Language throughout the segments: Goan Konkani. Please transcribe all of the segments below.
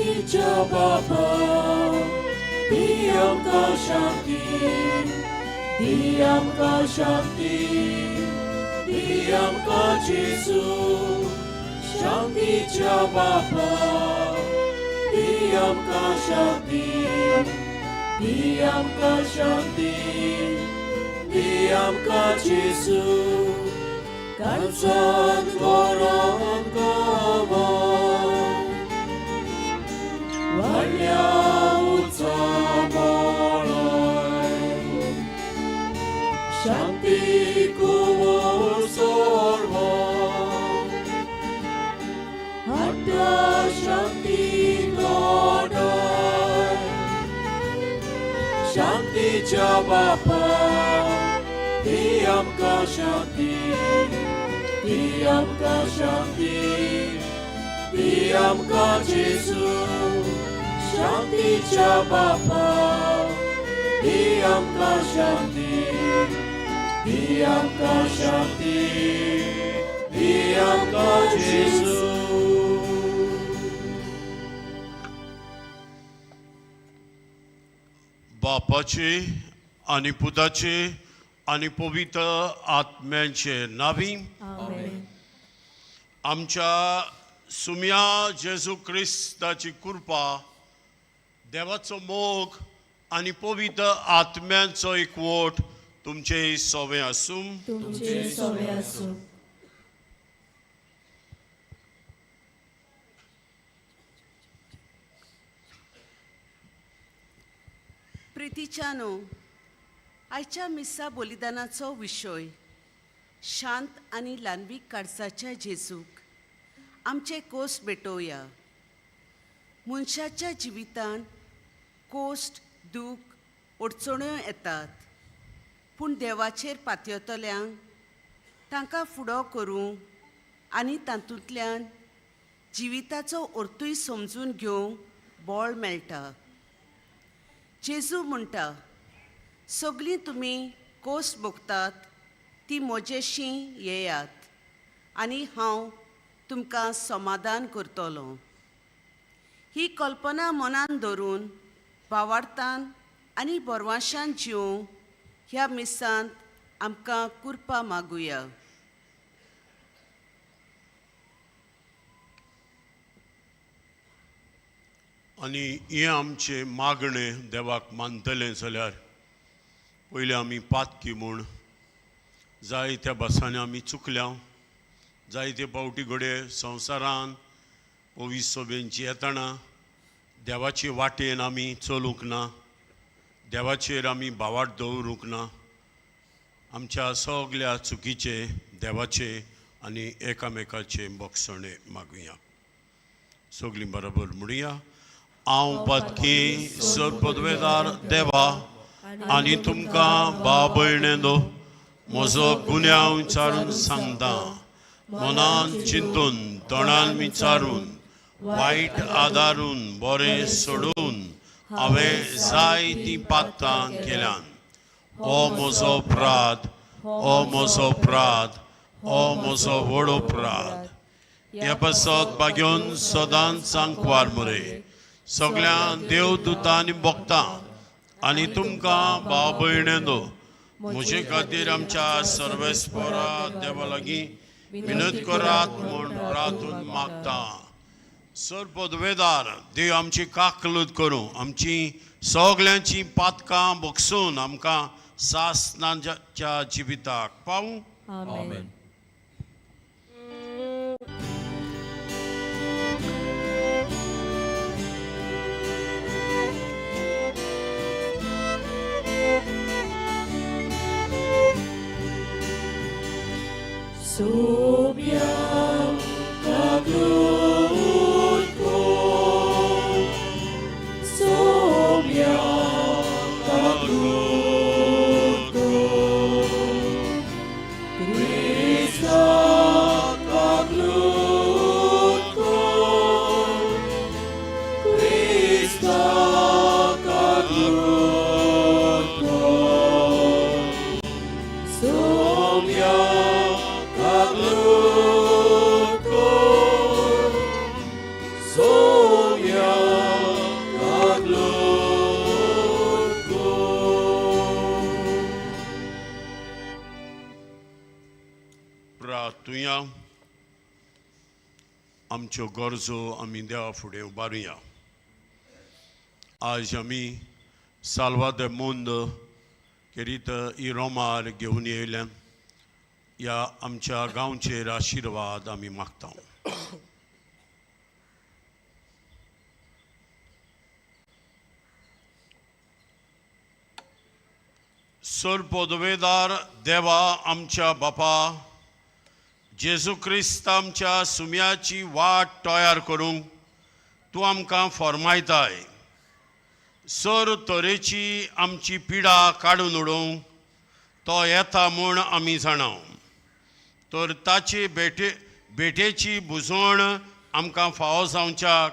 शांतीच्या बापा, दी आमकां शांती, दी आमकां शांती, दी आमकां जेजू. शांतीच्या बापा, दी आमकां शांती, दी आमकां शांती, दी आमकां जेजू. काळजान गोरोन गांवान व्हडल्या उंचा मळाय, शांती कुंवर सोडवान हाडटा, शांती गोडाय. शांतीच्या बापा, दी आमकां शांती, दी आमकां शांती, दी आमकां जेजू. शांतीच्या बापा, दी आमकां शांती, दी आमकां शांती, दी आमकां जेजू. बापाचे आनी पुताचे आनी पवित्र आत्म्यांचे नावी. आमेन. आमच्या सुम्या जेजू क्रिस्ताची कृपा, देवाचो मोग आनी पवित्र आत्म्यांचो एकवट तुमचे सोवे आसूं. तुमचे सोवे आसूं. प्रितीच्यानो, आयच्या मिसा बलिदानाचो विशय शांत आनी ल्हानवीक काळजाच्या जेजूक आमचे कोस्ट भेटोवया. मनशाच्या जिवितांत कोस्ट, दूख, अडचण्यो येतात, पूण देवाचेर पातयतल्यांक तांकां फुडो करूंक आनी तातूंतल्यान जिविताचो अर्थूय समजून घेवंक बळ मेळटा. जेजू म्हणटा, सगळीं तुमी कोस भोगतात ती म्हजेशी येयात आनी हांव तुमकां समाधान करतलो. ही कल्पना मनान धरून भावार्थान आनी बरवाशान जिवंक ह्या मिसांत आमकां कुरपा मागुया. आनी हें आमचें मागणें देवाक मानतलें जाल्यार पयलीं आमी पातकी म्हूण जायत्या बसांनी आमी चुकल्या. जायते फावटी घडये संवसारान पवित्र सोबेंची येतना देवाचे वाटेन आमी चलूंक ना, देवाचेर आमी भावार्थ दवरूंक ना. आमच्या सगल्या चुकीचे देवाचे आनी एकामेकाचे बोगसणे मागुया. सगळीं बरोबर म्हणुया, हांव पातकी सर पदवेदार देवा आनी तुमकां भाव भयणेंदो म्हजो गुन्यांव विचारून सांगता. मनान चिंतून, तोंडान विचारून, वायट आदारून बरें सोडून हांवें जायतीं पात्रां केल्यान. ओ म्हजो अपराध, ओ म्हजो अपराध, ओ म्हजो व्हड अपराध. ह्या पासत बागेवन सदांच सांकवार मरे सगळ्या देवदूतांनी भोगता आनी तुमकां भाव भयणेंदो म्हजे खातीर आमच्या सर्वेस्परा देवा लागीं विनोद करात म्हूण प्रार्थून मागता. सर पदवेदार देव आमची काकलूत करूं, आमची सगल्यांची पातकां बगसून आमकां सासनाच्या जिविताक पावूं. आमेन. Sobiam kaglutko, sobiam kaglutko, Krista kaglutko, Krista kaglutko, sobiam kaglutko. बसुया. आमच्यो गरजो आमी देवा फुडें उबारुया. आज आमी साल्वाद मुंद खेरीत ही रोमार घेवन येयल्यान ह्या आमच्या गांवचेर आशिर्वाद आमी मागता. सर पदवेदार देवा आमच्या बापा जेजू क्रिस्त आमच्या सुम्याची वाट तयार करूंक तूं आमकां फॉर्मायताय. सर तरेची आमची पिडा काडून उडोवंक तो येता म्हूण आमी जाणा. तर ताची भेटेची बुजवण आमकां फावो जावच्याक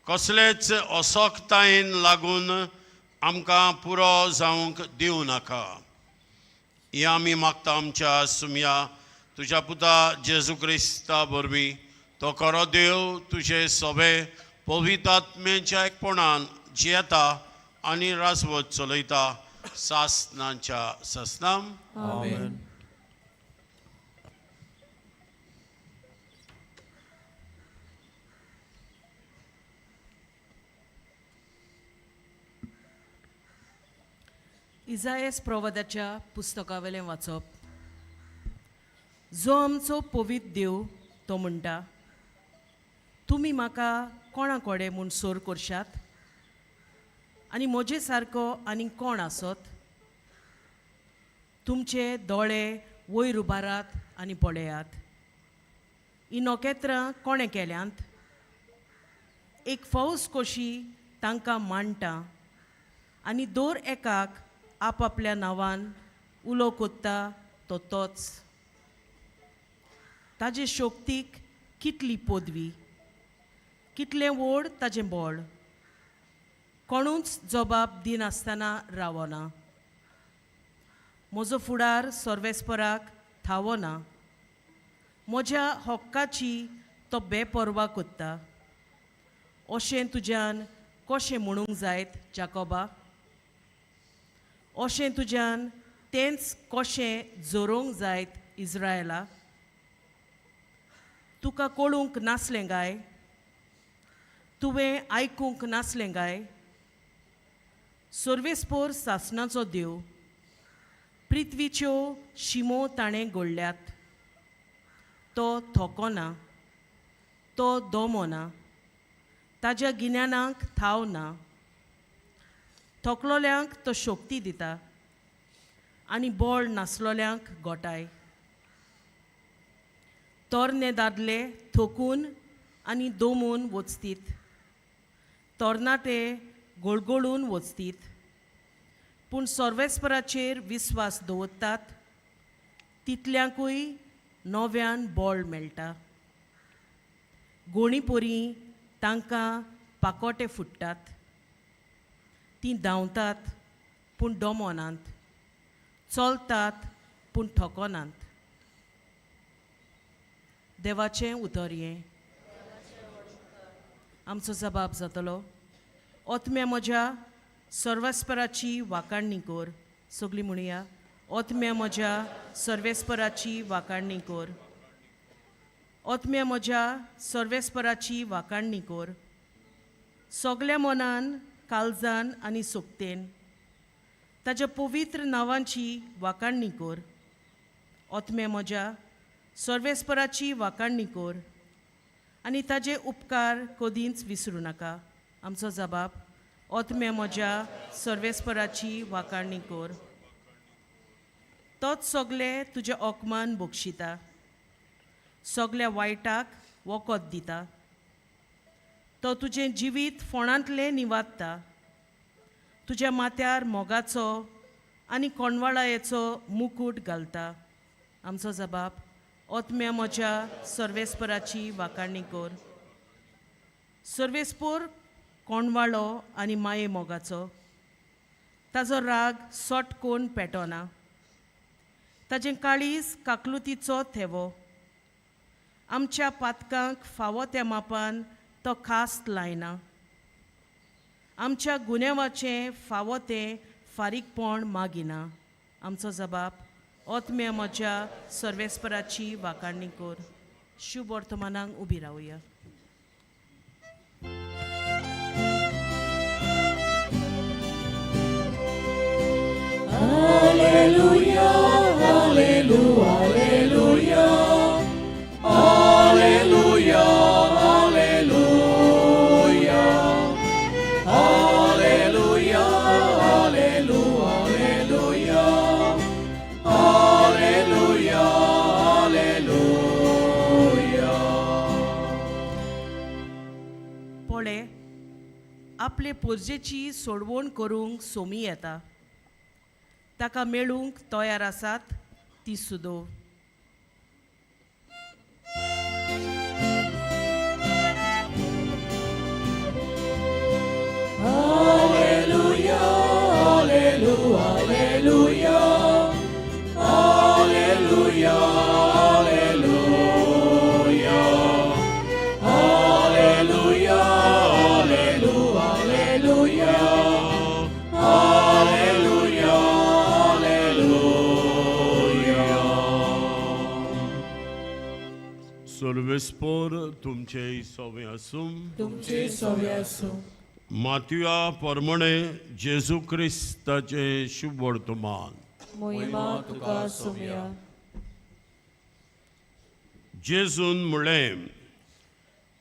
कसलेच असक्तायेन लागून आमकां पुरो जावंक दिवं नाका. हें आमी मागता आमच्या सुमया तुज्या पुता जेजू क्रिस्ता वरवीं. तो खरो देव तुजे सोबे पवित्र आत्म्याच्या एकपणान जियेता आनी राजवत चलयता सासनाच्या सासनाम. आमेन. इजायस प्रवादाच्या पुस्तकावेलें वाचप. जो आमचो पवित्र देव तो म्हणटा, तुमी म्हाका कोणा कोडे म्हूण सोर करशात आनी म्हजे सारको आनी कोण आसत? तुमचे दोळे वयर उबारात आनी पळयात, ही नखेत्रां कोणें केल्यांत? एक फौज कशी तांकां मांडटा आनी दर एकाक आपापल्या नांवान उलो कोत्ता तो तोच. ताजे शक्तीक कितली पदवी, कितलें व्हड ताजें बळ, कोणूच जबाब दिनासतना रावना. म्हजो फुडार सर्वेस्पराक थावना, म्हज्या हक्काची तो बेपर्वा कोत्ता. अशें तुज्यान कशें म्हणूंक जायत जाकोबा? अशें तुज्यान तेंच कशें जोरोवंक जायत इज्रायला? तुका कळूंक नासलें काय? तुवें आयकूंक नासलें काय? सर्वेस्पोर सासणाचो देव, पृथ्वीच्यो शिमो ताणें घडल्यात. तो थोकोना, तो दोमोना, ताज्या गिन्यानाक थाव ना. थकलोल्यांक तो शक्ती दिता आनी बळ नासलोल्यांक गोटाय. तरणे दादले थकून आनी दमून वचतीत, तरणाटे गोळगोळून वचतीत, पूण सर्वेस्पराचेर विस्वास दवरतात तितल्यांकूय नव्यान बळ मेळटा. गोणीपोरी तांकां पाकोटे फुट्टात, तीं धांवतात पूण दमोनात, चलतात पूण थकोनात. देवाचें उतर हें. आमचो जबाब जातलो, ओतम्या म्हज्या सर्वेस्पराची वाखाणणी कर. सगळीं म्हणया, ओतम्या म्हज्या सर्वेस्पराची वाखाणणी कर. ओतम्या म्हज्या सर्वेस्पराची वाखाणणी कर. सगल्या मनान, काळजान आनी सोकतेन ताज्या पवित्र नांवांची वाखाणणी कर. ओतम्या म्हज्या सर्वेस्पराची वाखाणणी कर आनी ताजे उपकार कदींच विसरूं नाका. आमचो जबाब, ओतम्या म्हज्या सर्वेस्पराची वाखाणणी कर. तोच सगळे तुजें ओकमान बक्षिता, सगल्या वायटाक वखद दिता. तो तुजें जिवीत फोणांतलें निवादता, तुज्या माथ्यार मोगाचो आनी कोणवाळायेचो मुकूट घालता. आमचो जबाब, ओतम्या म्हज्या सर्वेस्पराची वाखाणणी कर. सर्वेस्पोर कोणवाळो आनी माये मोगाचो, ताजो राग सोट कोण पेटोना. ताजें काळीज काकलुतीचो थेवो, आमच्या पातकांक फावो त्या मापान तो खास लायना. आमच्या गुन्यांवाचें फावो तें फारीकपण मागिना. आमचो जबाब, आत्म्या म्हज्या सर्वेस्पराची वाखाणी कर. शुभ वर्तमानाक उबी रावया. Alleluia, Alleluia, Alleluia, Alleluia, Alleluia, Alleluia, Alleluia, Alleluia, Alleluia. पळे, आपले पोरजेची सोडवण करूंक सोमी येता. ताका मेळूंक तयार आसात ती सुदो. Alleluia, Alleluia, Alleluia, Alleluia, Alleluia, Alleluia, Alleluia, Alleluia, Alleluia. सर्वेस्पोर तुमचे सोवे आसूं. तुमचे सोवे आसूं. मातया परमणे जेजू क्रिस्ताचें शुभ वर्तमान. मोहिमा तुका सोम्या. जेजून म्हणलें,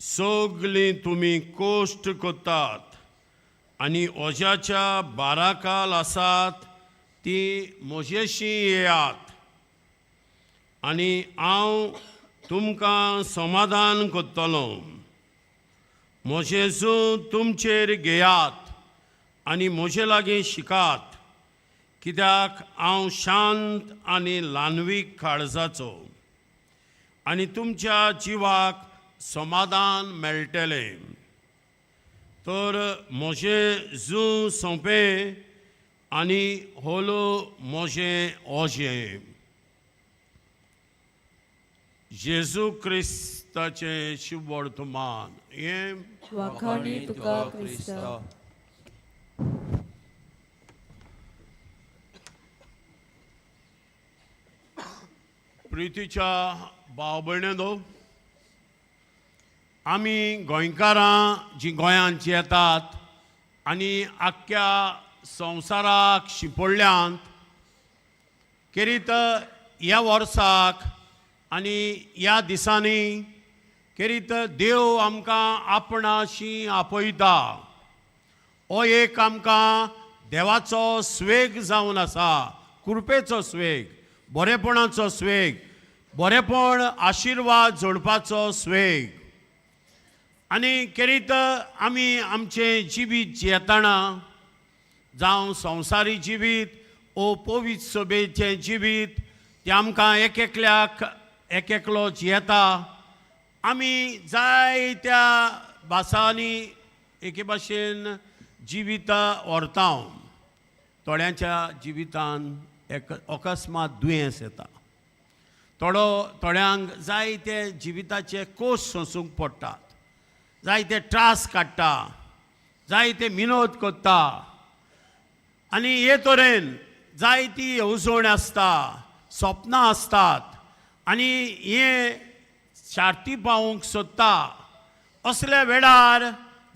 सगलीं तुमी कोश्ट करतात आनी ओज्याच्या बाराकाल आसात ती म्हजेशी येयात आनी हांव तुमकां समाधान करतलो. म्हजें जूं तुमचेर घेयात आनी म्हजे लागीं शिकात, कित्याक हांव शांत आनी ल्हानवीक काळजाचो, आनी तुमच्या जिवाक समाधान मेळटलें. तर म्हजें जूं सोंपें आनी होलो म्हजें ओजें. जेजू क्रिस्ताचें शुभ वर्तमान हें. वाखाणी तुका क्रिस्ता. प्रितीच्या भाव भयणींनो, आमी गोंयकारां जीं गोंयांत येतात आनी आख्ख्या संवसाराक शिंपडल्यांत केरीत ह्या वर्साक आनी ह्या दिसांनी केरीत देव आमकां आपणाशी आपयता. हो एक आमकां देवाचो स्वेग जावन आसा, कृपेचो स्वेग, बरेपणाचो स्वेग, बरेपण आशिर्वाद जोडपाचो स्वेग. आनी केरीत आमी आमचें जिवीत जियेतना, जावं संवसारी जिवीत ओ पवित्र सभेचें जिवीत, तें आमकां एक एकल्याक एक एकलो जियेता. आमी जायत्या भासांनी एके भाशेन जिवितां व्हरता. थोड्यांच्या जिवितान एक अकस्मात दुयेंस येता, थोड्यांक जायते जिविताचे कोश सोंसूंक पडटात, जायते त्रास काडटा, जायते मिनोद करता आनी हे तरेन जायती येवजण आसता, सपनां आसतात आनी हे शार्ती पावोवंक सोदता. असल्या वेळार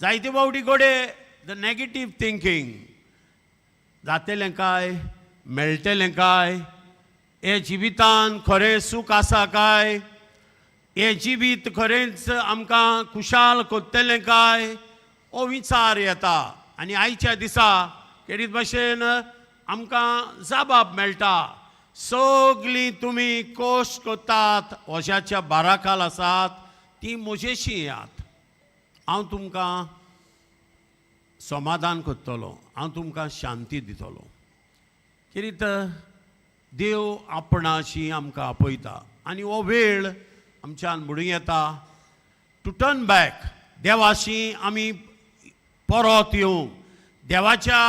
जायते फावटी घडये the negative thinking, जातलें काय, मेळटलें काय, हे जिवितान खरें सूख आसा काय, हें जिवीत खरेंच आमकां खुशाल करतलें काय, हो विचार येता. आनी आयच्या दिसा केरीत भाशेन आमकां जाबाब मेळटा, सगलीं तुमी कोश्ट करतात, वज्याच्या बाराकाल आसात ती म्हजेशी येयात, हांव तुमकां समाधान करतलो, हांव तुमकां शांती दितलो. कितें देव आपणाशी आमकां आपयता आनी हो वेळ आमच्यान म्हणूं येता टू टर्न बॅक, देवाशी आमी परत येवंक, देवाच्या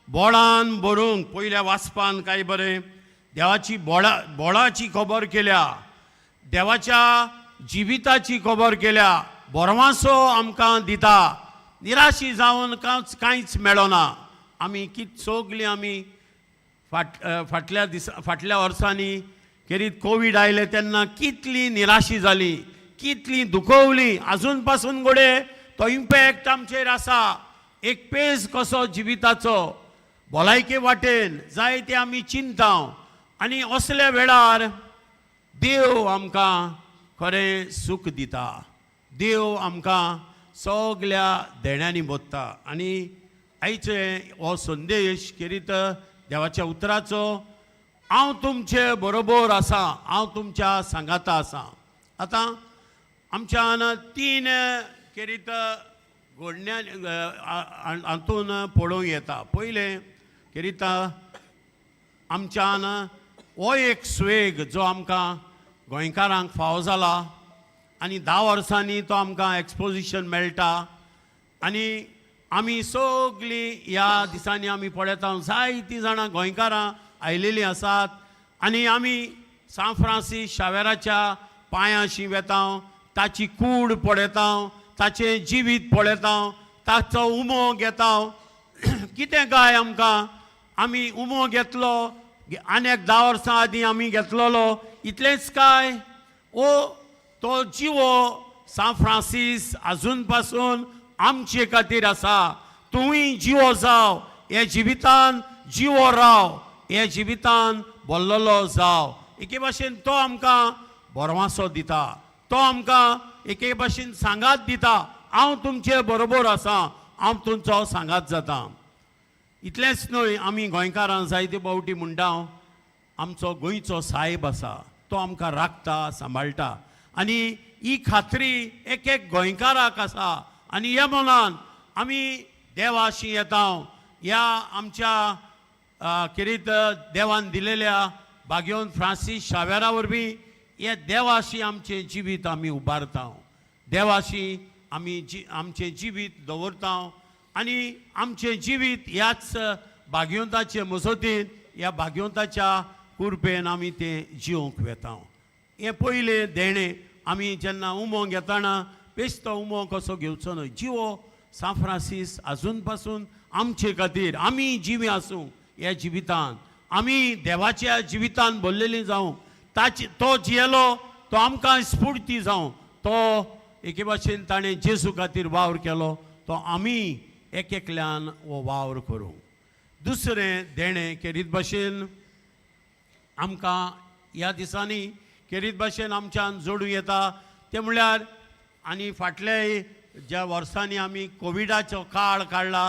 बोळान भरूंक. पयल्या वाचपान काय बरें देवाची बोळाची खबर केल्या, देवाच्या जिविताची खबर केल्या, बरवासो आमकां दिता. निराशी जावन कांयच मेळना. आमी कित सगलीं आमी फाटल्या दिसा फाटल्या वर्सांनी खेरीत कोवीड आयले तेन्ना कितली निराशी जाली, कितली दुखवली. आजून पासून घडये तो इम्पॅक्ट आमचेर आसा. एक पेज कसो जिविताचो भलायके वाटेन जायते आमी चिंता आनी असल्या वेळार देव आमकां खरें सूख दिता. देव आमकां सगल्या देण्यांनी बोत्ता. आनी आयचे हो संदेश खेरीत देवाच्या उतराचो, हांव तुमचे बरोबर आसा, हांव तुमच्या सांगाता आसा. आतां आमच्यान तीन खेरीत घडण्या हातून पळोवंक येता. पयलें खेरीत आमच्यान हो एक स्वेग जो आमकां गोंयकारांक फावो जाला आनी 10 वर्सांनी तो आमकां एक्सपोजिशन मेळटा. आनी आमी सगळीं ह्या दिसांनी आमी पळयता जायतीं जाणां गोंयकारां आयलेलीं आसात आनी आमी सांत फ्रांसीस शावेराच्या पांयांशी वेता, ताची कूड पळयता, ताचें जिवीत पळयता, ताचो उमो घेता. कितें काय आमकां आमी उमो घेतलो आनी एक 10 वर्सां आदीं आमी घेतलेलो इतलेंच काय ओ तो जिवो सांत फ्रांसीस आजून पासून आमचे खातीर आसा. तुवूय जिवो जाव, हे जिवितान जिवो राव, हे जिवितान बोल्लोलो जाव. एके भाशेन तो आमकां भरवासो दिता, तो आमकां एके भाशेन सांगात दिता, हांव तुमचे बरोबर आसा, हांव तुमचो सांगात जाता. इतलेंच न्हय, आमी गोंयकारां जायते फावटी म्हणटा आमचो गोंयचो सायब आसा, तो आमकां राखता सांबाळटा. आनी ही खात्री एक एक गोंयकाराक आसा. आनी ह्या मनान आमी देवाशी येता. ह्या आमच्या खेरीत देवान दिलेल्या भाग्योन फ्रांसीस शावेरा वरवीं हे देवाशी आमचें जिवीत आमी उबारता, देवाशी आमी आमचें जिवीत दवरता. आनी आमचें जिवीत ह्याच भाग्यवंताचे मजतीन, ह्या भाग्यवंताच्या कुरपेन आमी तें जिवंक वेता. हें पयलें देणें आमी जेन्ना उमो घेतना बेश्टो उमो कसो घेवचो न्हय. जिवो सांत फ्रांसीस आजून पासून आमचे खातीर, आमी जिवी आसूं ह्या जिवितान, आमी देवाच्या जिवितान भरलेलीं जावं, ताची तो जियेलो तो आमकां स्फुर्ती जावं. तो एके भाशेन ताणें जेजू खातीर वावर केलो, तो आमी एक एकल्यान हो वावर करूं. दुसरें देणें खेरीत भाशेन आमकां ह्या दिसांनी खेरीत भाशेन आमच्यान जोडूं येता तें म्हणल्यार, आनी फाटले ज्या वर्सांनी आमी कोविडाचो काळ काडला,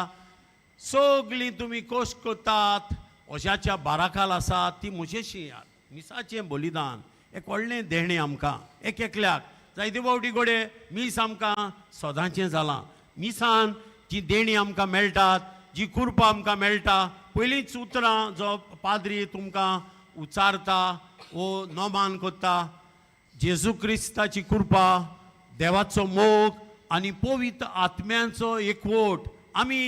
सगळीं तुमी कोश करतात अशाच्या बाराखाल आसा ती म्हजेशी याद. मिसाचें बलिदान एक व्हडलें देणें आमकां एक एकल्याक. जायते फावटी घडये मीस आमकां सदांचें जालां. मिसान जी देणीं आमकां मेळटात, जी कुरपां आमकां मेळटा, पयलींच उतरां जो पाद्री तुमकां उच्चारता वो नोमान करता, जेजू क्रिस्ताची कृपा, देवाचो मोग आनी पवित्र आत्म्यांचो एकवट, आमी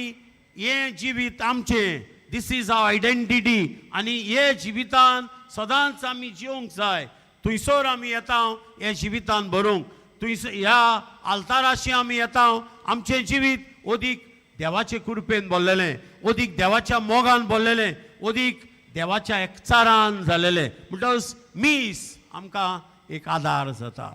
हें जिवीत आमचें, this is our identity. आनी हे जिवितान सदांच आमी जिवंक जाय. थंयसर आमी येता हे जिवितान भरूंक, थंयसर ह्या आल्ताराशी आमी येता, आमचें जिवीत अदीक देवाचे कृपेन भरलेलें, अदीक देवाच्या मोगान भरलेलें, अदीक देवाच्या एकचारान जालेलें. म्हणटकच मीस आमकां एक आदार जाता.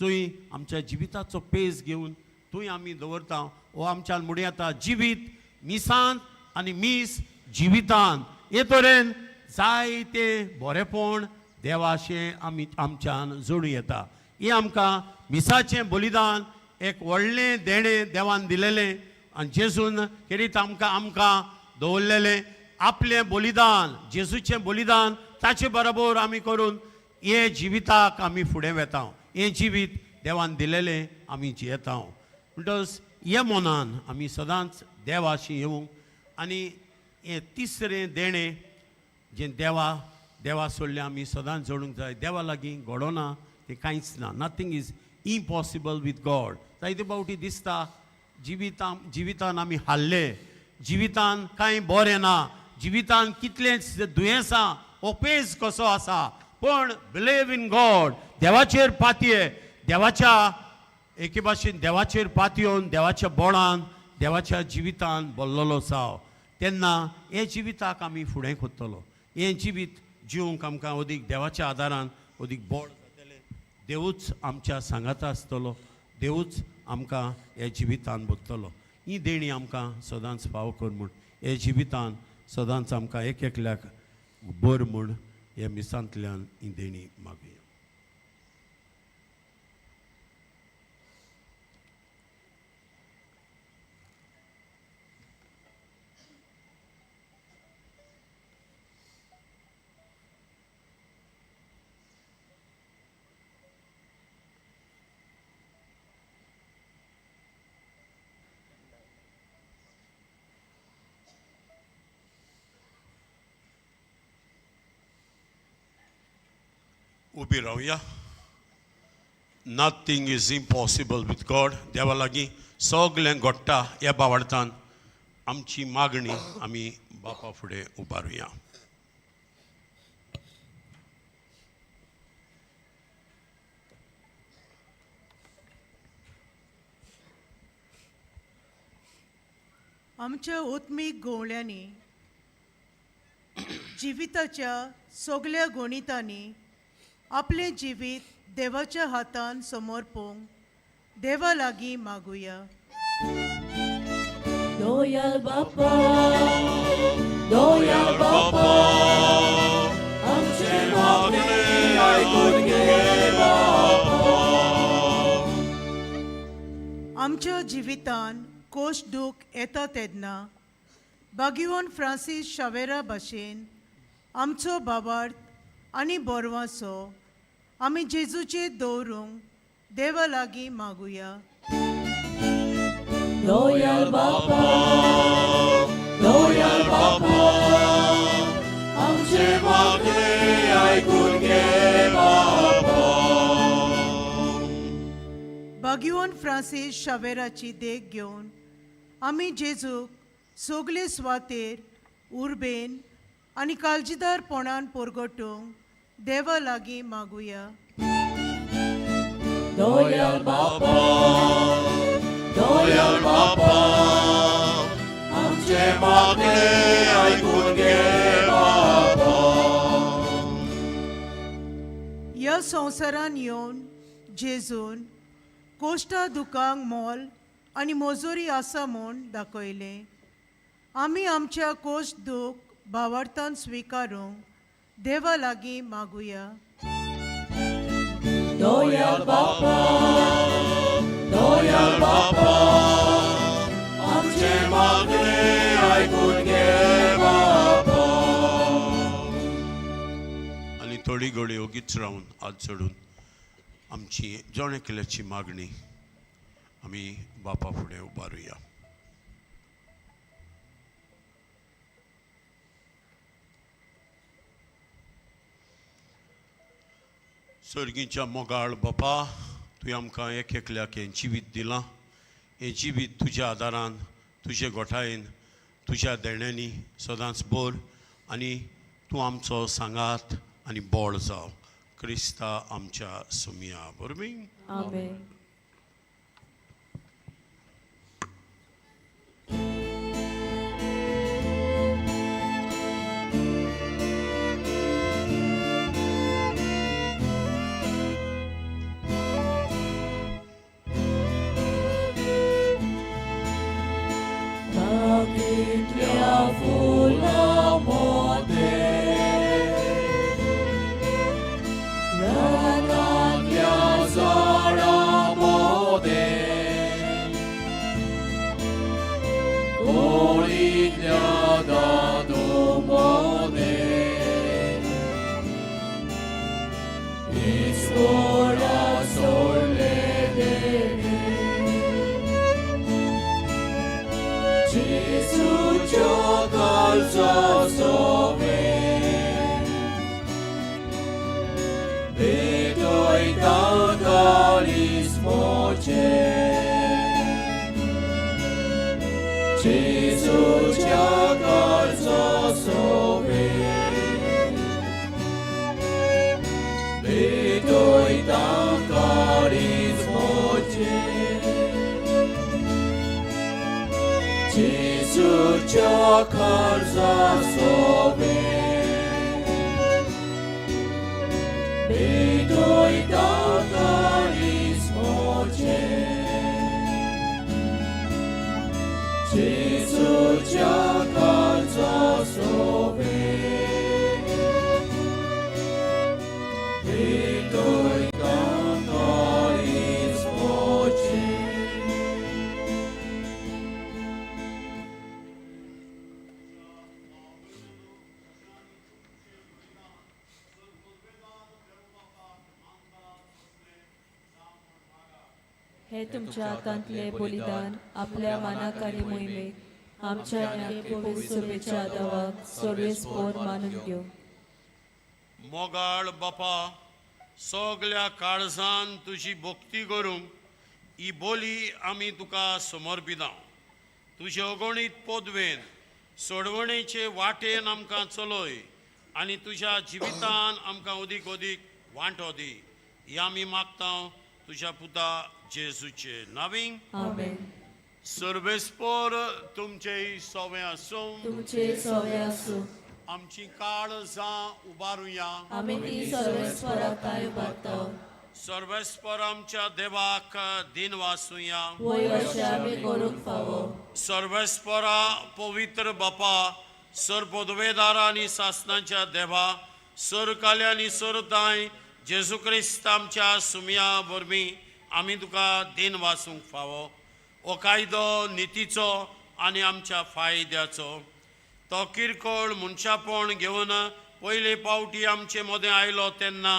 थंय आमच्या जिविताचो पेज घेवन थंय आमी दवरता. हो आमच्यान म्हणूं येता जिवीत मिसान आनी मीस जिवितान. हे तरेन जायते बरेपण देवाशें आमी आमच्यान जोडूं येता. हें आमकां मिसाचें बलिदान एक व्हडलें देणें देवान दिलेलें आनी जेजून खेरीत आमकां आमकां दवरलेलें आपलें बलिदान, जेजूचें बलिदान ताचे बरोबर आमी करून हे जिविताक आमी फुडें वेता. हें जिवीत देवान दिलेलें आमी जियेता. म्हणटकच हे मनान आमी सदांच देवाशी येवंक. आनी हें तिसरें देणें जें देवा सोडलें आमी सदांच जोडूंक जाय. देवा लागीं घडोना तें कांयच ना. Nothing is impossible with God. जायते फावटी दिसता जिवितान आमी हारले, जिवितान कांय बरें ना, जिवितान कितलेंच दुयेंसां, ओपेज कसो आसा, पूण बिलीव इन गॉड, देवाचेर पातये, देवाच्या एके भाशेन देवाचेर पातयेवन देवाच्या बोळान देवाच्या जिवितान भरलेलो जाव, तेन्ना हे जिविताक आमी फुडें करतलो. हें जिवीत जिवंक आमकां अदीक देवाच्या आदारान अदीक बळ जातलें. देवूच आमच्या सांगाता आसतलो, देवूच आमकां ह्या जिवितान बदतलो. ही देणी आमकां सदांच फावो कर म्हूण, हे जिवितान सदांच आमकां एक एकल्याक बर म्हूण ह्या मिसांतल्यान ही देणी मागुया. उबी रावया. Nothing is impossible with God. देवा लागीं सगळें घडटा. ह्या बावडतान आमची मागणी आमी बापा फुडें उबारुया. आमच्या ओत्मीक गोवळ्यांनी जिविताच्या सगल्या गणितांनी आपलें जिवीत देवाच्या हातान समर्पूंक देवा लागीं मागुया. दोयाल बापा, दोयाल बापा, आमचें मागणें आयकून घे बापा. आमच्या जिवितान कोश दूख येता तेन्ना बागिवन फ्रांसीस शावेरा भाशेन आमचो बाबार्थ आनी बोरवासो आमी जेजूचेर दवरूंक देवा लागीं मागुया. दोयाल बापा, दोयाल बापा, आमचें मागणें आयकून घे बापा. बागिवन फ्रांसीस शावेराची देख घेवन आमी जेजूक सगले सुवातेर उर्बेन आनी काळजीदारपणान परगटूंक देवा लागीं मागुया. दोयाल बापा, दोयाल बापा, आमचें मागणें आयकून घे बापा. ह्या संवसारान येवन जेजून कोश्टा दुकांक मोल आनी मजुरी आसा म्हूण दाखयलें. आमी आमच्या कोश दूख भावार्थान स्विकारूंक देवा लागीं मागुया. दोयाल बापा, दोयाल बापा, आमचें मागणें आयकून घे बापा. आनी थोडी घडी ओगीच रावन हात जोडून आमची जण एकल्याची मागणी आमी बापा फुडें उबारुया. सर्गीच्या मोगाळ बापा, तुवें आमकां एक एकल्याक हें जिवीत दिलां. हें जिवीत तुज्या आदारान, तुजे गोठायेन, तुज्या देण्यांनी सदांच बोर आनी तूं आमचो सांगात आनी बळ जाव. क्रिस्ता आमच्या सुमया बरोबर. आमेन. ताकींतल्या फुलां मोदें, रानांतल्या झाडां मोदें, कोळींतल्या दादो मोदें, इस्कोला सोडलें देणें. जेजूच्या काळजा सोबें भेटयता काळीज म्हजें. जेजूच्या काळजा सोबें भेटयता काळीज म्हजें. जेजूच्या काळजा सोबें जेजूच्या काळजा सोबे भेटयता काळीज म्हजें. हे तुमच्या हातांतले बलिदान आपल्या मानाक आनी मोहिमेक आमच्या ह्या पवित्र सभेच्या दावाक सर्वेस्पोर मानून घेवं. मोगाळ बापा, सगल्या काळजान तुजी भक्ती करूंक ही बोली आमी तुका समर्पिता. तुजे अगणीत पदवेन सोडवणेचे वाटेन आमकां चलय आनी तुज्या जिवितान आमकां अदीक अदीक वांटो दी. ही आमी मागता तुज्या पुता जेजूचे नावींग. आमेन. सर्वेस्पोर तुमचे सवे आसूं. तुमचे सवे आसूं. आमची काळजां उबारुया. आमी ती सर्वेस्पराक काय उबारता. सर्वेस्पर आमच्या देवाक दिन वासुया. वय अशें आमी करूंक फावो. सर्वेस्परा पवित्र बापा, सर पदवेदारा आनी सासनाच्या देवा, सर काल्या आनी सर ताय जेजू क्रिस्त आमच्या सुमया वरवीं आमी तुका दिन वासूंक फावो. हो कायदो नितीचो आनी आमच्या फायद्याचो. तो किरकोळ मनशापण घेवन पयले पावटी आमचे मदें आयलो तेन्ना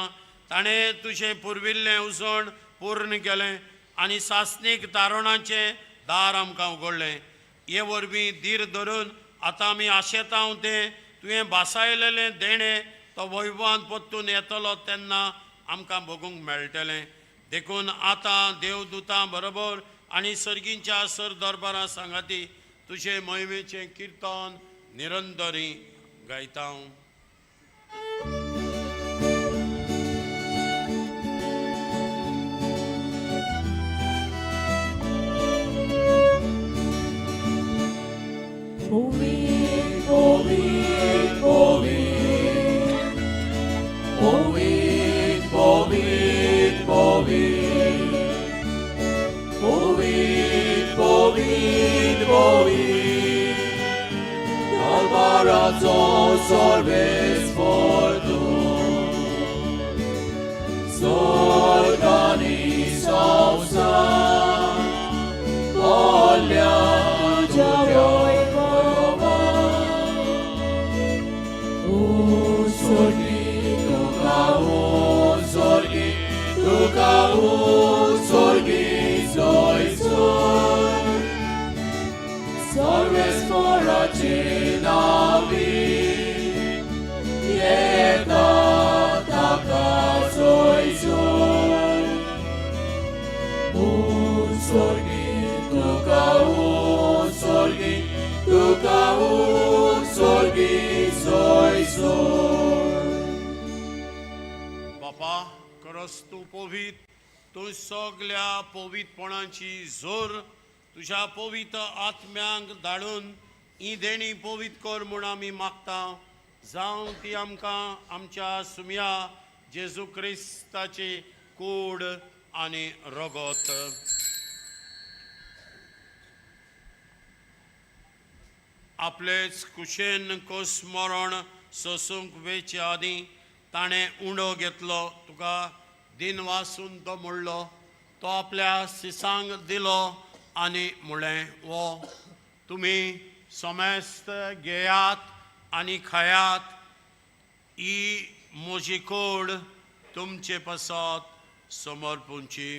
ताणें तुजें पुर्विल्लें उसण पूर्ण केलें आनी सासणीक तारणाचें दार आमकां उगडलें. हे वरवीं धीर धरून आतां आमी आशेता तें तुवें भासायलेलें देणें तो वैभवान परतून येतलो तेन्ना आमकां भोगूंक मेळटलें. देखून आतां देवदूतां बरोबर आनी सर्गींच्या सर दरबारा सांगाती तुजे मोहिमेचें किर्तन निरंतरी गायता. Povit, povit, povit. Povit, povit, povit. Povit, povit, povit. Kalvaraचो सर्वेस्पर तूं. स्वर्ग आनी संवसार भरल्या तुज्या वैभवान. उत्सर्गी तुका, उत्सर्गी तुका, उत्सर्गी जय जय. सर्वेस्पराचे नावी येता ताका जय जय. उत्सर्गी तुका, उत्सर्गी तुका, उत्सर्गी जय जय. बापा, खरोच तूं पवित्र, तूं सगल्या पवित्रपणाची जोर. तुज्या पवित्र आत्म्यांक धाडून ही देणी पवित्र कर म्हूण आमी मागता. जावं ती आमकां आमच्या सुमया जेजू क्रिस्ताची कूड आनी रगत. आपलेच कुशेन कोस मरण सोसूंक वेचे आदीं ताणें उंडो घेतलो, तुका दिन वासून तो म्हणलो, तो आपल्या सिसांक दिलो आनी म्हणलें, वो तुमी समेस्त घेयात आनी खायात. ही म्हजी कोड तुमचे पासत समर्पूंची.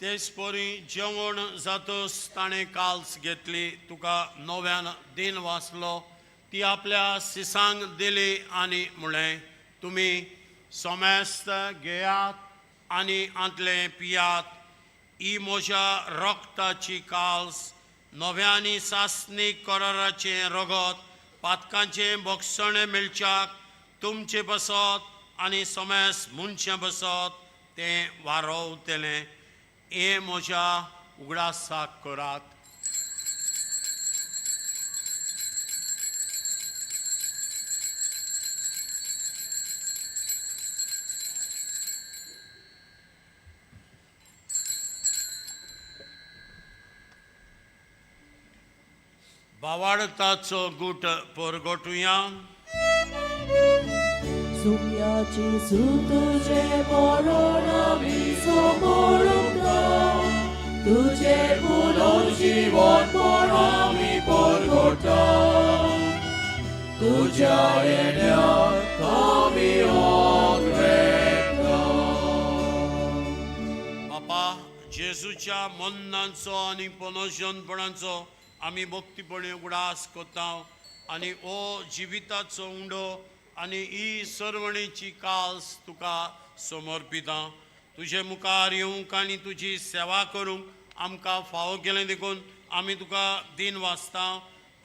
तेच परी जेवण जातच ताणें काल्स घेतली, तुका नव्यान दिन वाचलो, ती आपल्या सिसांक दिली आनी म्हणलें, तुमी समेस्त घेयात आनी आंतलें पियात. ही म्हज्या रक्ताची काल्स, नव्यानी सासणीक कराराचें रगत, पातकांचें भोगसणें मेळच्याक तुमचे बसत आनी समेस्त मनशां बसत तें वारोवतलें. हें म्हज्या उगडासाक करात. बावाडताचो गुट परगटुया. सुम्या जेजू तुजें मरण आमी समोरता, तुजें पुनर्जीवनपण आमी परगटा, तुज्या येण्याक आमी ओगरेता. बापा, जेजूच्या मन्नांचो आनी पुनर्जीवनपणाचो आमी भक्तीपणी उगडास करता आनी हो जिविताचो उंडो आनी ही सरवणेची काल्स तुका समर्पिता. तुजे मुखार येवंक आनी तुजी सेवा करूंक आमकां फावो केलें देखून आमी तुका दिन वाचता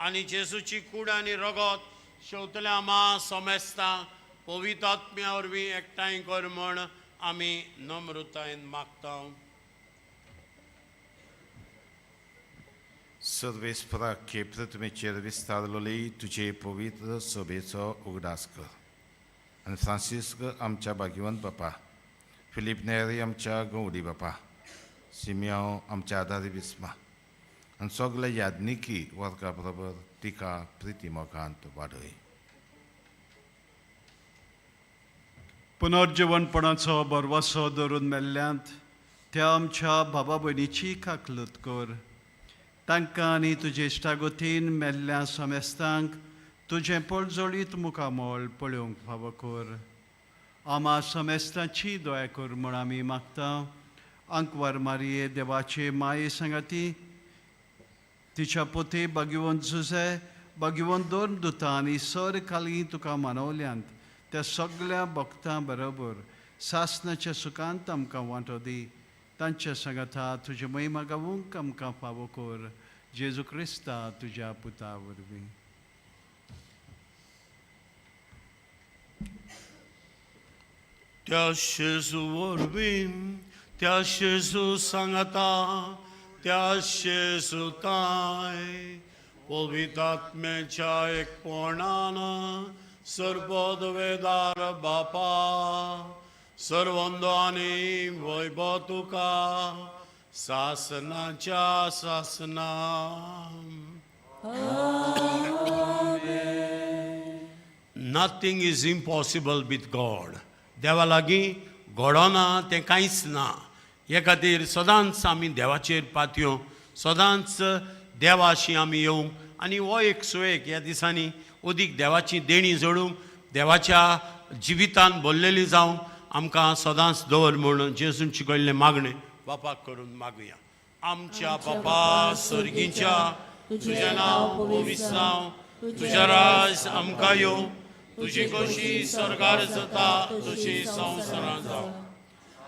आनी जेजूची कूड आनी रगत शेवतल्या आमा समेस्ता पवित्र आत्म्या वरवीं एकठांय कर म्हण आमी नम्रतायेन मागता. सर्वेस्परा खेप तुमेचेर विस्तारलोली तुजे पवित्र सभेचो उगडास कर आनी फ्रांसिस्क आमच्या भाग्यवंत बापा, फिलीप नेरी आमच्या गौडी बापा, सिमियांव आमच्या आदारी बिस्मा आनी सगळे यादनिकी वर्गा बरोबर तिका प्रिती मोगांत वाडय. पुनर्जीवनपणाचो भरवसो धरून मेल्ल्यांत त्या आमच्या बाबा भयणीची काकलूत कर. तांकां आनी तुजे इश्टागोतीन मेल्ल्या समेस्तांक तुजें पळजोळीत मुखामळ पळोवंक फावो कर. आमा समेस्तांची दया कर म्हूण आमी मागता. आंकवार मारये देवाचे माये सांगाती तिच्या पोते भाग्यवंत जुजे भाग्यवंत दोन दुतां आनी सर खाली तुका मानवल्यांत त्या सगळ्या भक्तां बरोबर सासनाच्या सुखांत आमकां वांटो दी. तांच्या सांगाता तुजे महिमा गावूंक आमकां फावो कर. जेजू क्रिस्ता तुज्या पुता वरवीं. त्या जेजू वरवीं, त्या जेजू सांगाता, त्या जेजू ताय पवित्र आत्म्याच्या एकपणान सर्वदवेदार बापा, सर्वंदो आनी वैभव तुका सासनाच्या सासना. Nothing is impossible with God. देवा लागीं घडना तें कांयच ना. हे खातीर सदांच आमी देवाचेर पातयो, सदांच देवाशी आमी येवंक आनी हो एक सुयेक ह्या दिसांनी अदीक देवाची देणी जोडूंक, देवाच्या जिवितान भरलेली जावंक आमकां सदांच दवर म्हूण जेजून शिकयल्लें मागणें बापाक करून मागुया. आमच्या बापा सर्गीच्या, तुजें नांव पवित्र जावं, तुजें राज आमकां येवं, तुजी खोशी सर्गार जाता तशी संवसारांत जावं.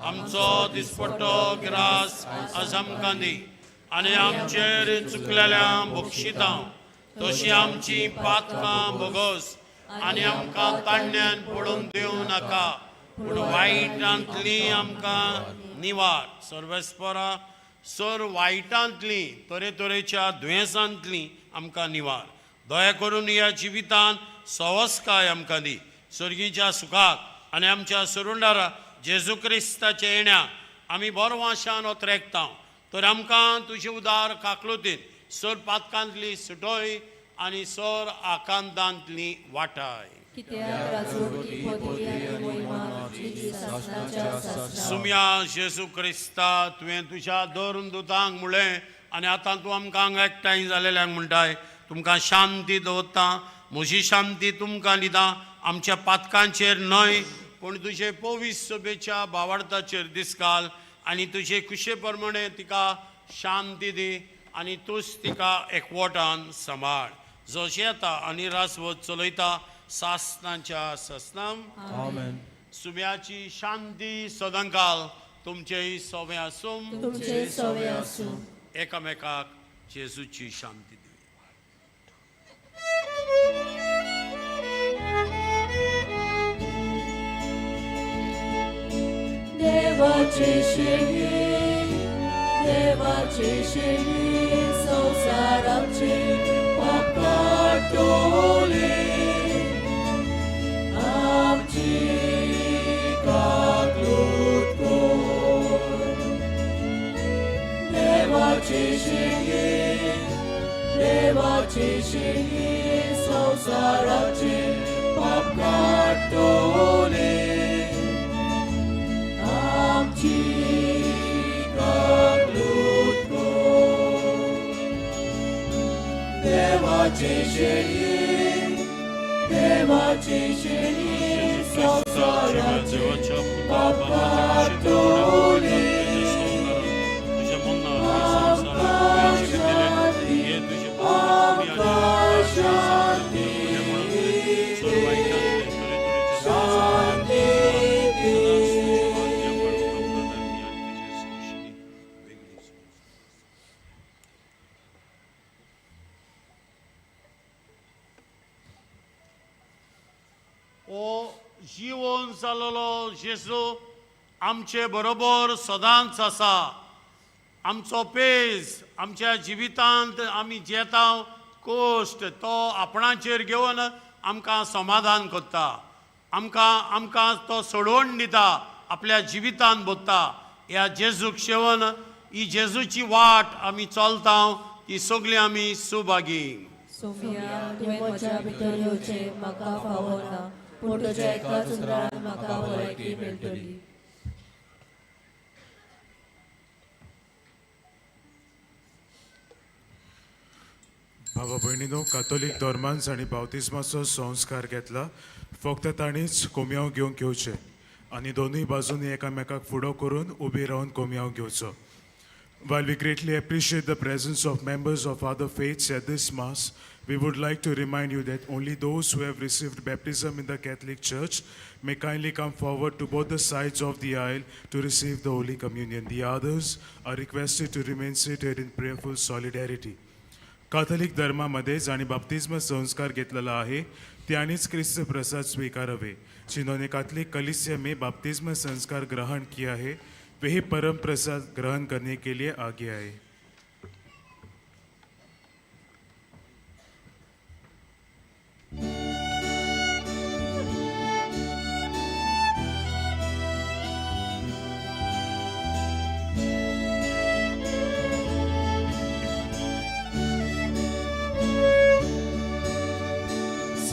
आमचो दिसपट्टो ग्रास आज आमकां दी आनी आमचेर चुकलेल्या बक्षितां तशी आमची पातकां भोगोस आनी आमकां ताण्ण्यान पडून दिवं नाका, पूण वायटांतली आमकां निवार. सर्वेस्परा सर वायटांतली तरेतरेच्या दुयेंसांतली आमकां निवार. दया करून ह्या जिवितान सवस्काय आमकां दी. सर्गीच्या सुखाक आनी आमच्या सरुंडारा जेजू क्रिस्ताच्या येण्याक आमी बरो वाशान ओतरेकता. तर आमकां तुजे उदार काकलुतीन सर पातकांतली सुटोय आनी सर आकांतांतली वाटाय. सुम्या जेजू क्रिस्ता, तुवें तुज्या दोन दुतांक म्हणलें आनी आतां तूं आमकां हांगा एकठांय जालेल्यांक म्हणटाय, तुमकां शांती दवरता, म्हजी शांती तुमकां दिता. आमच्या पातकांचेर न्हय पूण तुजे पवित्र सभेच्या भावार्थाचेर दिसकाल आनी तुजे खुशे प्रमाणे तिका शांती दी आनी तूंच तिका एकवटान सांबाळ. जो येता आनी रासवत चलयता सासनाच्या सासनाम. आमेन. सुम्याची शांती सदांकाल तुमचेय सोवे आसूं, तुमचे सोवे आसूं. एकामेकाक जेजूची शांती दिवया. देवाचे शेणी देवाची शेणी संवसाराची पाप काडटली आमची काकलूत कर. देवाची शेणी देवाची शेणी संवसाराची पाप काडटली आमची काकलूत कर. देवाची शेणी देवाची शेणी संवसाराची पाप काडटली आमकां शांती शांती दी. ओ जिवन जालोलो जेजू आमचे बरोबर सदांच आसा. आमचो पेज आमच्या जिवितांत आमी जेता कोश्ट तो आपणाचेर घेवन आमकां समाधान करता, आमकां आमकां तो सोडवण दिता, आपल्या जिवितांत बोत्ता. ह्या जेजूक शेवन ही जेजूची वाट आमी चलता ती सगळी आमी सुभागी. सोमिया, तुवें म्हज्या भितर येवचें म्हाका फावो ना, पूण तुज्या एकाच उतरान म्हाका भलायकी मेळटली. भावा भयणीनो, कातोलीक धर्मान जांणी बावतिज्माचो संस्कार घेतला फक्त तांणीच कोमयांव घेवंक येवचें आनी दोनूय बाजूंनी एकामेकाक फुडो करून उबी रावन कोमयांव घेवचो. While we greatly appreciate the presence of members of other faiths at this Mass, we would like to remind you that only those who have received baptism in the Catholic Church may kindly come forward to both the sides of the aisle to receive the Holy Communion. The others are requested to remain seated in prayerful solidarity. Catholic धर्मामध्ये जांणी बाप्तिज्म संस्कार घेतलेला आहे त्यांनीच क्रिस्त प्रसाद स्वीकारावे. जिन्होंने कैथोलिक कलिसिया में बाप्तिज्म संस्कार ग्रहण किया है वे ही परम प्रसाद ग्रहण करने के लिए आगे आए.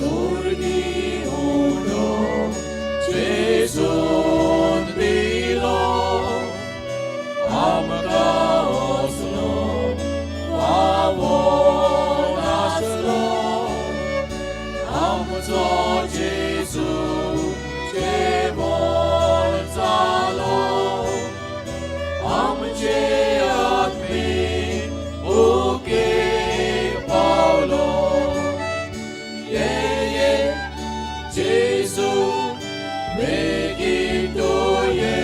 Sorgi uno Gesù dilo amca oslo favor aslo amzo Gesù cevon zalo amce atmi uke Paulo. Yeah, yeah, Gesù, megito ye,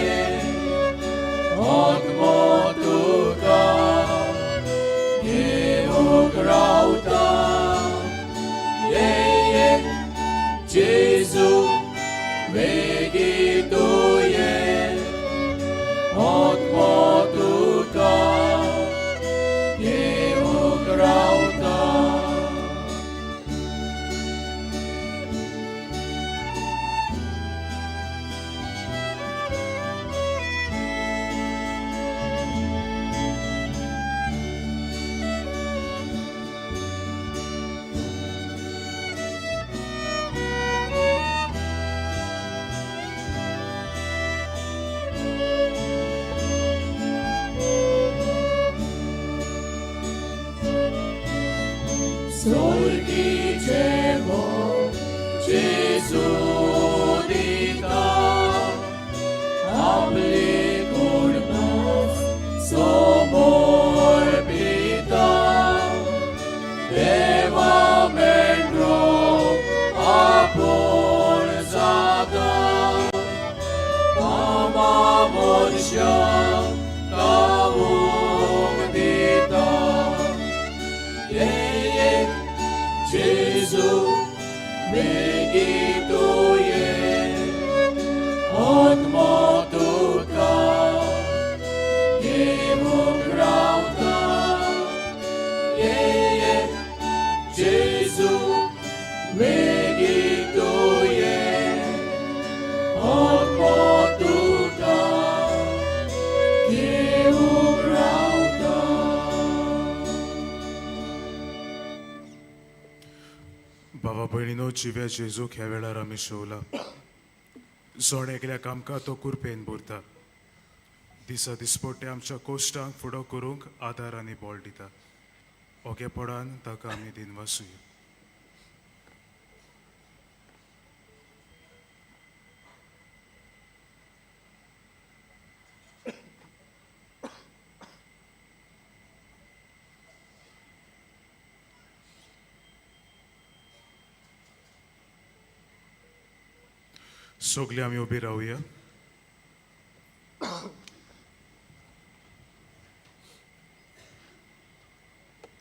atmo tuka, geuk rauta. Yeah, yeah, Gesù, megito ye, atmo tuka, geuk rauta. Sorgi cevo Gesù dita, apli curmas somor pita, deva mendro apur zata, ama morsha kavung dita. Yeah, yeah, Gesù, megito ye, atmo tuka, geuk. भयणीनो, जिव्या जेजूक ह्या वेळार आमी शेवला. जोण एकल्याक आमकां तो कुरपेन भरता, दिसा दिसपट्टे आमच्या कोश्टांक फुडो करूंक आदार आनी बळ दिता. ओगेपणान ताका आमी दिनवासुया. सगळीं आमी उबी रावया.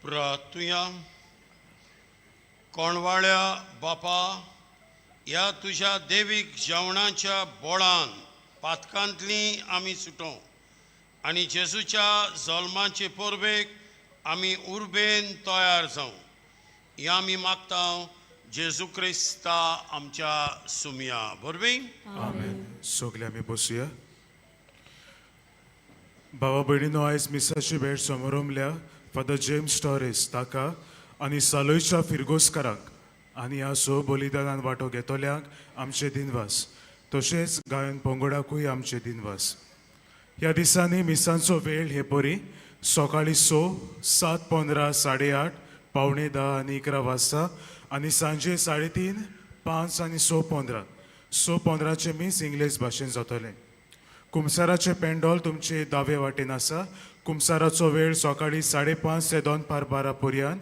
प्रार्थुया. कोणवाळ्या बापा, ह्या तुज्या देवीक जेवणाच्या बोळान पातकांतली आमी सुटों आनी जेजूच्या जल्माचे परबेक आमी उर्बेन तयार जावं, हें आमी मागता जेजू क्रिस्ता आमच्या सुमया बरोबर. आमेन. सगळे आमी बसुया. भावा भयणीनो, आयज मिसाची भेट समारंभल्या फादर जेम्स टॉरेस ताका आनी सालोयच्या फिरगोस्कारांक आनी ह्या स बलिदानान वांटो घेतल्यांक आमचे दिनवास. तशेंच गायन पंगडाकूय आमचे दिनवास. ह्या दिसांनी मिसांचो वेळ हे परी सकाळीं 6, 7:15, 8:30, 9:45 आनी 11 वाजता आनी सांजे 3:30, 5 आनी 6:15. 6:15 मीस इंग्लीश भाशेन जातलें. कुमसाराचें पेंडोल तुमचे दावे वाटेन आसा. कुमसाराचो वेळ सकाळीं 5:30 ते 11:45 पर्यंत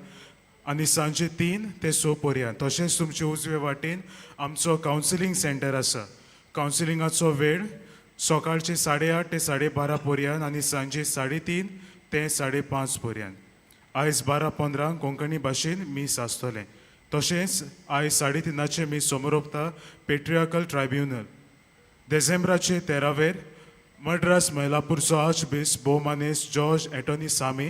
आनी सांजे 3 ते 6 पर्यंत. तशेंच तुमचे उजवे वाटेन आमचो कावन्सिलींग सेंटर आसा. कावन्सिलिंगाचो वेळ सकाळचे 8:30 ते 12:30 पर्यंत आनी सांजे 3:30 ते 5:30 पर्यंत. आयज 12:15 कोंकणी भाशेन मीस आसतलें. तशेंच आयज 3:30 मीस समोरपता पेट्रियाकल ट्रायब्युनल. देसेंब्राचे 13वेर मड्रास मैलापूरचो आर्चबिस्प भोवमानेस जॉर्ज एटोनी सामी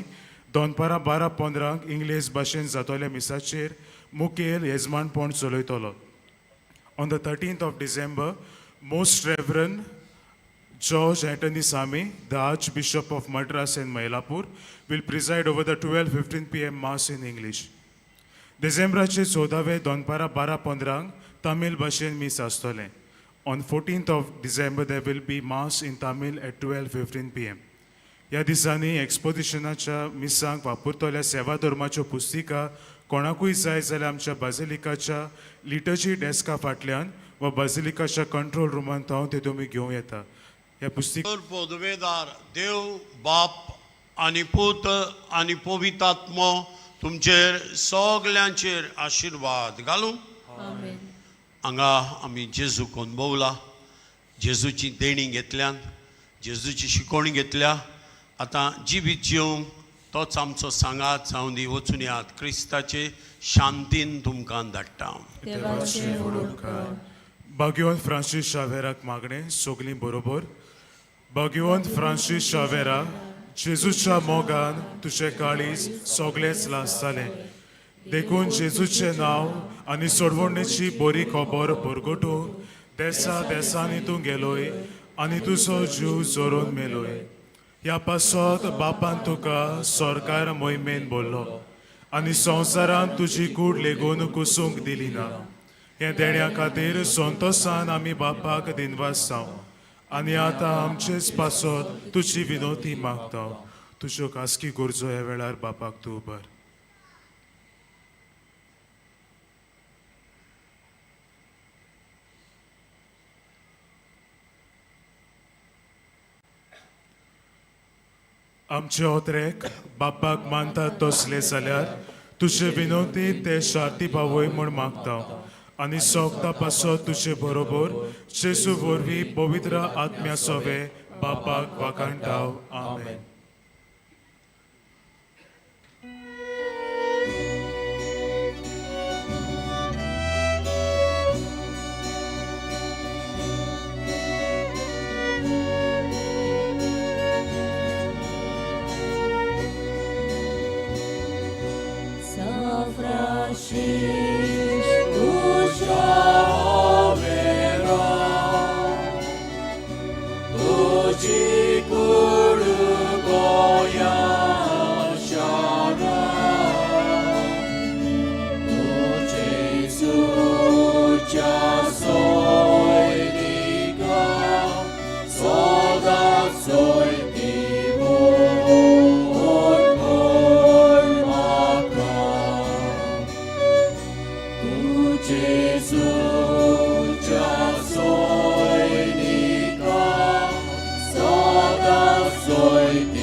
दनपारां 12:15 इंग्लीश भाशेन जातल्या मिसाचेर मुखेल येजमानपण चलयतलो. On the 13th of December, Most Reverend George Antony Sami, the Archbishop of Madras and Mylapore, will preside over the 12:15 p.m. Mass in English. डिसेंबराचे 14वे दनपारां 12:15 तमीळ भाशेन मीस आसतलें. On 14th of December, there will be Mass in Tamil at 12:15 p.m. ह्या दिसांनी एक्सपोजिशनाच्या मिसांक वापरतल्या सेवा धर्माच्यो पुस्तिका कोणाकूय जाय जाल्यार आमच्या बाजिलिकाच्या लिटर्जी डेस्का फाटल्यान वा बाजिलिकाच्या कंट्रोल रुमान थावन ते तुमी घेवं येता. ह्या पुस्तिका पदवेदार देव बाप आनी पूत आनी पवित्र तुमचेर सगल्यांचेर आशिर्वाद घालूं. हांगा आमी जेजूक अनुभवला, जेजूची देणी घेतल्यान, जेजूची शिकवण घेतल्या. आतां जिवीत जिवंक तोच आमचो सांगात जावं दी. वचून यात क्रिस्ताचे शांतीन तुमकां धाडटा. भाग्यवंत फ्रांसीस शावेराक मागणें सगलीं बरोबर. भाग्यवंत फ्रांसीस शावेरा, जेजूच्या मोगान तुजें काळीज सगळेंच लासतालें, देखून जेजूचें नांव आनी सोडवणेची बरी खबर परगटूंक देसा देसांनी तूं गेलोय आनी तुजो जीव जोरून मेलोय. ह्या पासत बापान तुका सरकार मोहिमेन बोल्लो आनी संवसारांत तुजी कूड लेगून कुसूंक दिली ना. हें देण्या खातीर संतोसान आमी बापाक दिनवास जावं आनी आतां आमचेच पासत तुजी विनोती मागता. तुज्यो खासगी गरजो ह्या वेळार बापाक तूं उबर. आमचे ओत्रेक बापाक मानतात तसले जाल्यार तुजे विनोती ते शार्ती पावय म्हूण मागता आनी सोगता पासत तुजे बरोबर जेजू वरवीं पवित्र आत्म्या सोवे बापाक वाखाणटा. आमेन. तुजी कूड जैती।